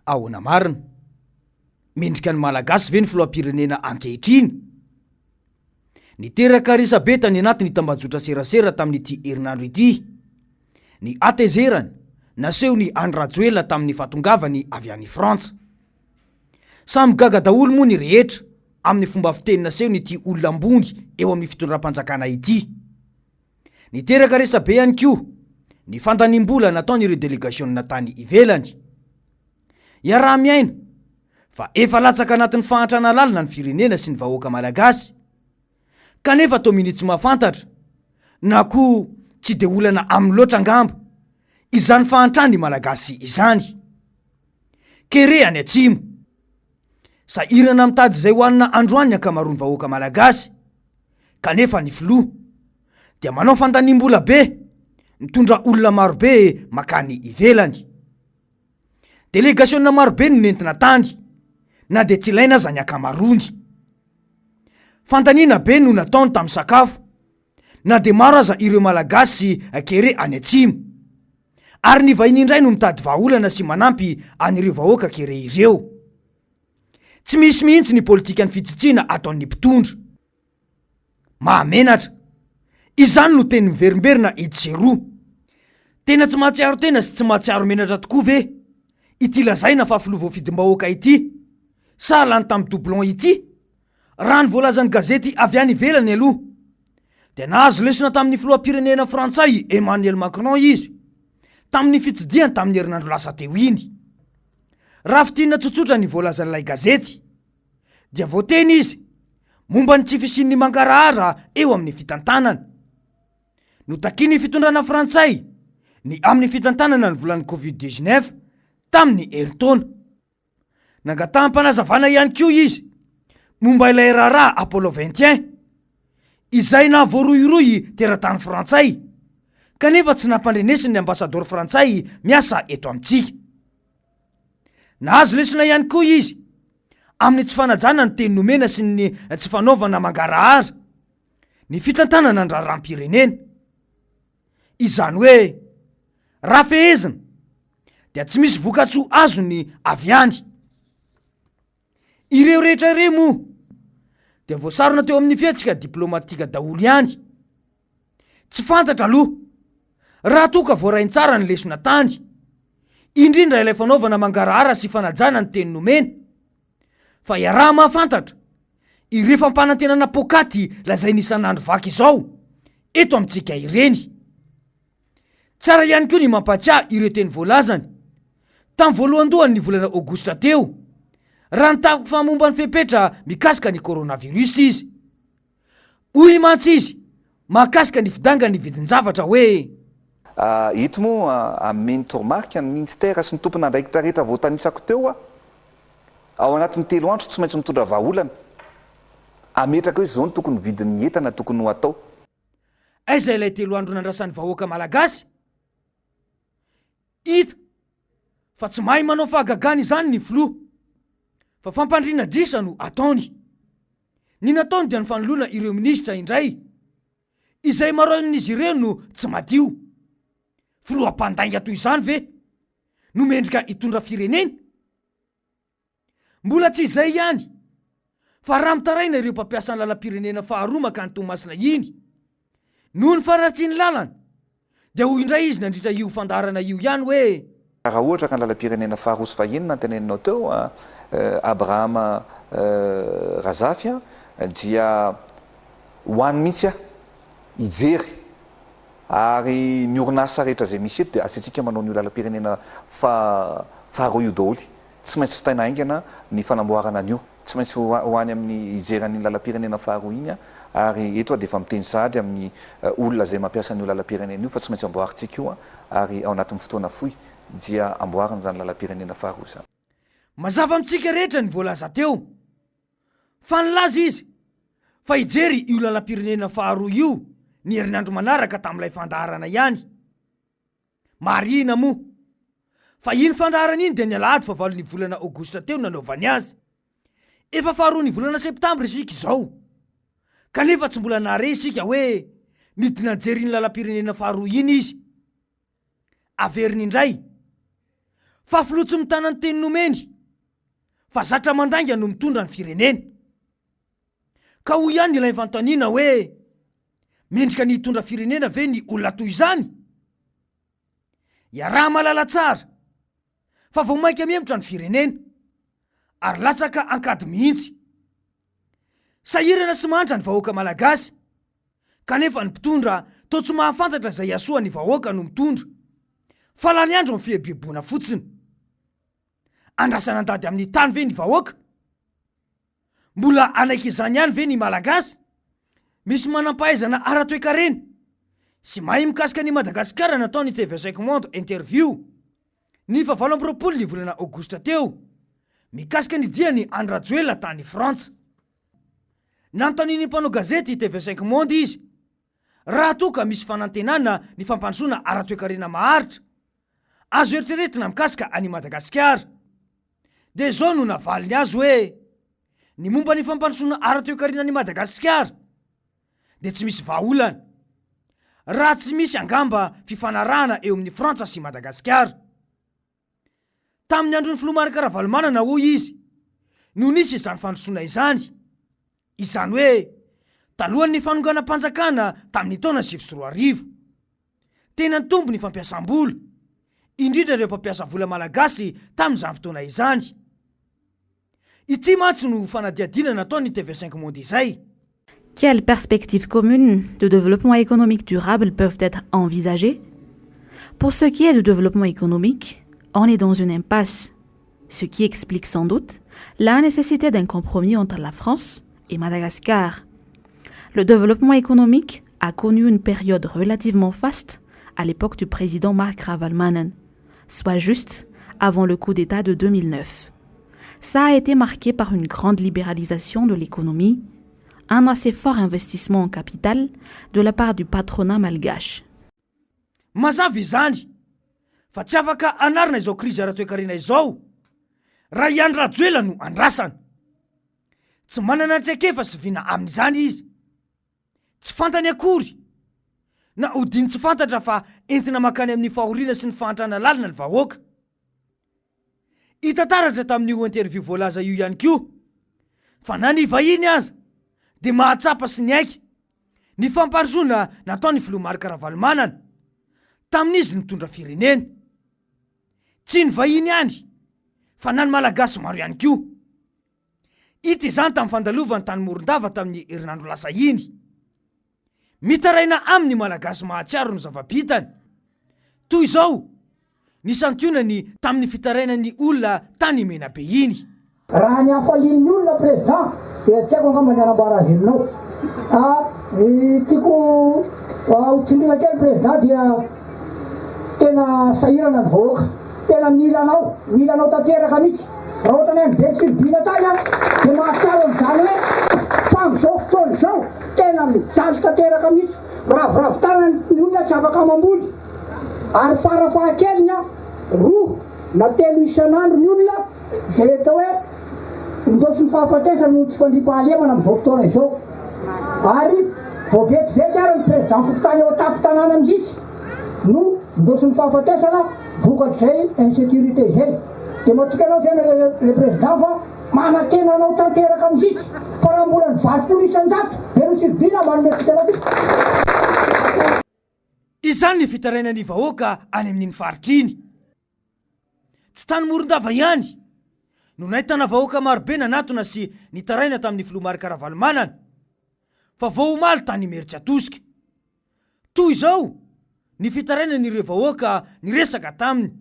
Ahoana marina? Mendrika ny Malagasy ve ny filoham-pirenena ankehitriny? Niteraka resabe tany anatin'ny tambajotra serasera tamin'ity herinandro ity ny hatezerana nasehon'i Andry Rajoelina tamin'ny fahatongavany avy any Frantsa. Samy gaga daholo moa ny rehetra amin'ny fomba fiteny nasehon'ity olona ambony eo amin'ny fitondram-panjakana ity. Niteraka resabe ihany koa ny fandaniam-bola nataon'ireo delegasiona tany ivelany. Iaraha-miaina fa efa latsaka anatin'ny fahantrana lalina ny firenena sy ny vahoaka malagasy kanefa toa minia tsy mahafantatra na koa tsy dia olana aminy loatra angamba izany fahantran'ny malagasy izany. Kere any atsimo. Sahirana mitady izay hohanina androany ny ankamaroan'ny vahoaka malagasy kanefa ny filoha dia manao fandaniam-bola be mitondra olona marobe makany ivelany. Delegasiona marobe no nentina tany na dia tsy ilaina aza ny ankamaroany. Fandaniana be no nataony tamin'ny sakafo na dia maro aza ireo Malagasy kere any atsimo. Ary ny vahiny indray no mitady vahaolana sy manampy an'ireo vahoaka kere ireo. Tsy misy mihitsy ny politikan'ny fitsitsiana ataon'ny mpitondra. Mahamenatra. Izany no teny miverimberina etsy sy eroa. Tena tsy mahatsiaro tena sy tsy mahatsiaro menatra tokoa ve ity lazaina fa filoha voafidim-bahoaka ity sa lany tamin'ny doublon ity? Raha ny voalazan'ny gazety avy any ivelany aloha dia nahazo lesona tamin'ny filoham-pirenena frantsay Emmanuel Macron izy tamin'ny fitsidihany tamin'ny herinandro lasa teo iny. Raha fintinina tsotsotra ny voalazan'ilay gazety dia voateny izy momba ny tsy fisian'ny mangarahara eo amin'ny fitantanana. Notakian'ny fitondrana frantsay ny amin'ny fitantanana ny volan'ny Covid 19 tamin'ny herintaona. Nangataham-panazavana ihany koa izy momba ilay raharaha Apollo 21 izay nahavoarohirohy teratany frantsay kanefa tsy nampandrenesin'ny ambasadaoro frantsay miasa eto amintsika. Nahazo lesona ihany koa izy amin'ny tsy fanajana ny teny nomena sy ny tsy fanaovana mangarahara ny fitantanana ny raharaham-pirenena. Izany hoe raha fehezina dia tsy misy vokatsoa azony avy any. Ireo rehetra ireo moa dia voasarona teo amin'ny fihetsika diplomatika daholo ihany. Tsy fantatra aloha raha toa ka voarainy tsara ny lesona tany, indrindra ilay fanaovana mangarahara sy fanajana ny teny nomena, fa iaraha-mahafantatra ireo fampanantenana poakaty lazainy isan'andro vaky izao eto amintsika ireny. Tsara ihany koa ny mampahatsiahy ireo teny voalazany tamin'ny voalohandohan'ny volana aogositra teo raha nitafa momba ny fepetra mikasika ny coronavirus izy. Hoy mantsy izy mahakasika ny fidangan'ny vidin-javatra hoe. Eto moa ameno toromarika ny minisitera sy ny tompon'andraikitra rehetra voatanisako teo aho. Ao anatin'ny telo andro tsy maintsy mitondra vahaolana. Ametraka hoe izao no tokony vidin'ny entana tokony ho atao. Aiza ilay telo andro nandrasan'ny vahoaka malagasy? Hita fa tsy mahay manao fahagagana izany ny filoha fa fampandriana disa no ataony. Ny nataony dia ny fanoloana ireo minisitra indray izay maro amin'izy ireo no tsy madio. Filoha mpandainga toy izany ve no mendrika hitondra firenena? Mbola tsy izay ihany fa raha mitaraina ireo mpampiasa ny lalam-pirenena faharoa mankany Toamasina iny noho ny faharatsian'ny lalana dia hoy indray izy nandritra io fandaharana io ihany hoe. Raha ohatra ka ny lalam-pirenena faharoa sy fahenina noteneninao teo Abraham Razafy dia ho any mihitsy aho hijery ary ny orinasa rehetra izay misy eto dia asaintsika manao an'io lalam-pirenena faharoa io daholo. Tsy maintsy vitaina haingana ny fanamboarana an'io. Tsy maintsy ho any amin'ny hijery an'iny lalam-pirenena faharoa iny aho ary eto aho dia efa miteny sahady amin'ny olona izay mampiasa an'io lalam-pirenena io fa tsy maintsy amboarintsika io ary ao anatin'ny fotoana fohy dia amboarina izany lalam-pirenena faharoa izany. Mazava amintsika rehetra ny voalaza teo fa nilaza izy fa hijery io lalam-pirenena faharoa io ny herinandro manaraka tamin'ilay fandaharana ihany. Marihina moa fa iny fandaharana iny dia ny alahady fahavalon'ny volana aogositra teo no nanaovany azy. Efa faharoan'ny volana septambra isika izao, kanefa tsy mbola nahare isika hoe nidina nijery iny lalam-pirenena faharoa iny izy. Averiny indray. Fa filoha tsy mitana ny teny nomeny fa zatra mandainga no mitondra ny firenena. Ka hoy ihany ilay fanontaniana hoe, mendrika ny hitondra firenena ve ny olona toy izany? Iaraha-mahalala tsara fa vao mainka mihemotra ny firenena ary latsaka an-kady mihitsy. Sahirana sy mahantra ny vahoaka malagasy kanefa ny mpitondra toa tsy mahafantatra izay hahasoa ny vahoaka no mitondra fa lany andro amin'ny fieboeboana fotsiny. Andrasana handady amin'ny tany ve ny vahoaka? Mbola hanaiky izany ihany ve ny Malagasy? Misy manam-pahaizana ara-toekarena sy mahay mikasika an'i Madagasikara nataon'ny TV Cinq Monde interview ny faha 28 ny volana aogositra teo mikasika ny dian'i Andry Rajoelina tany Frantsa. Nanontanian'ny mpanao gazety TV Cinq Monde izy raha toa ka misy fanantenana ny fampandrosoana ara-toekarena maharitra azo eritreretina mikasika an'i Madagasikara. Dia izao no navaliny azy hoe, Ny momba ny fampandrosoana ara-toekarena an'i Madagasikara dia tsy misy vahaolana raha tsy misy angamba fifanarahana eo amin'i Frantsa sy Madagasikara. Tamin'ny andron'ny filoha Marc Ravalomanana, hoy izy, no nisy izany fandrosoana izany. Izany hoe talohan'ny fanonganam-panjakana tamin'ny taona 2009. Tena nitombo ny fampiasam-bola, indrindra ireo mpampiasa vola malagasy tamin'izany fotoana izany. Ity mantsy no fanadihadiana nataon'ny TV Cinq Monde izay. Quelles perspectives communes de développement économique durable peuvent être envisagées? Pour ce qui est du développement économique, on est dans une impasse, ce qui explique sans doute la nécessité d'un compromis entre la France et Madagascar. Le développement économique a connu une période relativement faste à l'époque du président Marc Ravalomanana, soit juste avant le coup d'État de 2009. Ça a été marqué par une grande libéralisation de l'économie, un assez fort investissement en capital de la part du patronat malgache. Mazava izany fa tsy afaka hanarina izao krizy ara-toekarena izao raha i Andry Rajoelina no andrasana. Tsy manana traikefa sy vina amin'izany izy. Tsy fantany akory na odiany tsy fantatra fa entina mankany amin'ny fahoriana sy ny fahantrana lalina ny vahoaka. Hita taratra tamin'io interview voalaza io ihany koa fa na ny vahiny aza dia mahatsapa sy niaiky ny fampandrosoana nataon'ny filoha Marc Ravalomanana tamin'izy nitondra firenena. Tsy ny vahiny ihany fa na ny Malagasy maro ihany koa. Hita izany tamin'ny fandalovany tany Morondava tamin'ny herinandro lasa iny. Mitaraina aminy ny Malagasy mahatsiaro ny zava-bitany. Toy izao ny santionany tamin'ny fitarainan'ny olona tany Menabe iny. Raha ny hafalian'ny olona Président dia tsy haiko angamba ny hanambara azy aminao. A, ny tiako ho tsindriana kely Président dia tena sahirana ny vahoaka. Tena mila anao, mila anao tanteraka mihitsy. Raha ohatra ny any Betsirobina tany aho dia mahatsiaro an'izany hoe fa amin'izao fotoana izao tena mijaly tanteraka mihitsy. Miraviravy tanana ny olona tsy afaka mamboly ary fara fahakeliny roa na telo isan'andro ny olona izay atao hoe indaosin'ny fahafatesana noho ny tsy fandriampahalemana amin'izao fotoana izao. Ary vao vetivety ary ny président fokontany eo an-tampon-tanàna mihitsy no indaosin'ny fahafatesana vokatr'izay insécurité izay. Dia matoky anao izay le président fa manantena anao tanteraka mihitsy fa raha mbola ny 80% be no sivila manome toky anao kosa. Izany ny fitarainan'ny vahoaka any amin'iny faritra iny. Tsy tany Morondava ihany no nahitana vahoaka marobe nanatona sy nitaraina tamin'ny filoha Marc Ravalomanana fa vao omaly tany Imerintsiatosika. Toy izao ny fitarainan'ireo vahoaka niresaka taminy.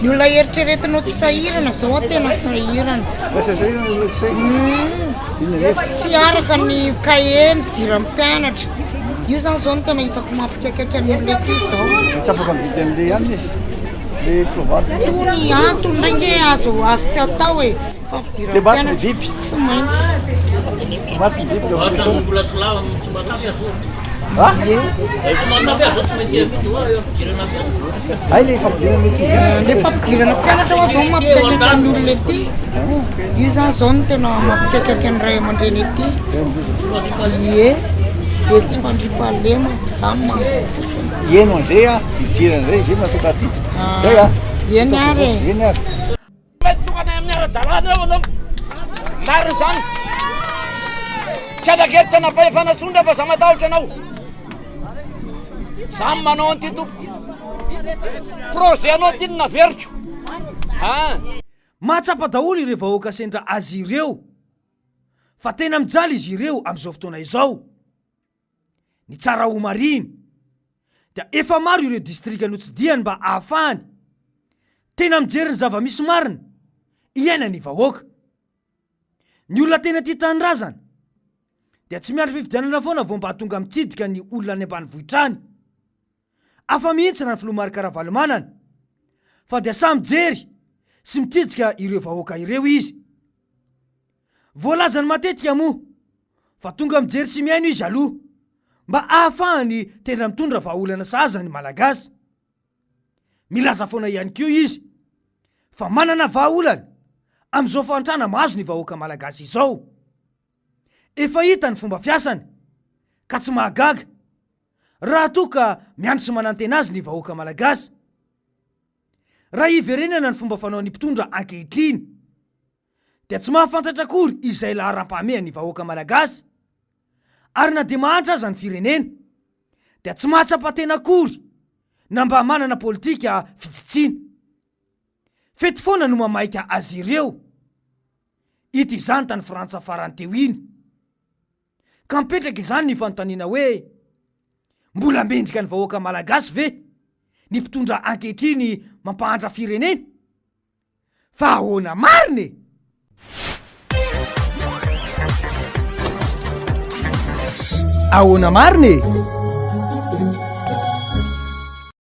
Ny olona eritreretinao tsy sahirana zao aho tena sahirana. Tsy araka ny kahie ny fidiran'ny mpianatra. Io zany zao no tena hitako mampikaikaika ny olona ety zao. Tsy afaka mividy an'le ihany izy. Le kravaty. Tony antony ndray nge azo azo tsy atao e. Fa fidiran'ny mpianatra tsy maintsy. Maty ny biby. Ie. Hay le fampidirana ankizy io. Le fampidirana mpianatra hoa zao mampikaikaika ny olona ety. Io zany zao no tena mampikaikaika ny ray aman-dreny ety. Ie. De tsy fandriampahalemana, zany manko fotsiny. Hihaino an'izay aho, hijery an'izay, izay no nataoko aty. Zay ah. Eny ary e. Eny ary. Maintsy tonga any amin'ny ara-dalàna eo ianao. Marina izany. Tsy andraikely tsy anam-pahefana intsony rehefa za matahotra anao. Za manao an'ity tompoko. Projet anao ity no naveriko. Ah. Mahatsapa daholo ireo vahoaka sendra azy ireo fa tena mijaly izy ireo amin'izao fotoana izao. Ny tsara homarihina dia efa maro ireo distrika notsidihany mba ahafahany tena mijery ny zava-misy marina iainan'ny vahoaka. Ny olona tena tia tanindrazana dia tsy miandry fifidianana foana vao mba tonga mitsidika ny olona any ambanivohitra any. Hafa mihitsy raha ny filoha Marc Ravalomanana fa dia samy mijery sy mitsidika ireo vahoaka ireo izy. Voalazany matetika moa fa tonga mijery sy mihaino izy aloha mba ahafahany tena mitondra vahaolana sahaza ny Malagasy. Milaza foana ihany koa izy fa manana vahaolana amin'izao fahantrana mahazo ny vahoaka Malagasy izao. Efa hita ny fomba fiasany ka tsy mahagaga raha toa ka miandry sy manantena azy ny vahoaka Malagasy. Raha hiverenana ny fomba fanaon'ny mpitondra ankehitriny dia tsy mahafantatra akory izay laharam-pahamehan'ny vahoaka Malagasy ary na dia mahantra aza ny firenena dia tsy mahatsapa tena akory na mba manana politika fitsitsiana. Fety foana no mamaika azy ireo. Hita izany tany Frantsa farany teo iny. Ka mipetraka izany ny fanontaniana hoe, mbola mendrika ny vahoaka Malagasy ve ny mpitondra ankehitriny mampahantra firenena? Fa ahoana marina e? Ahoana marina e?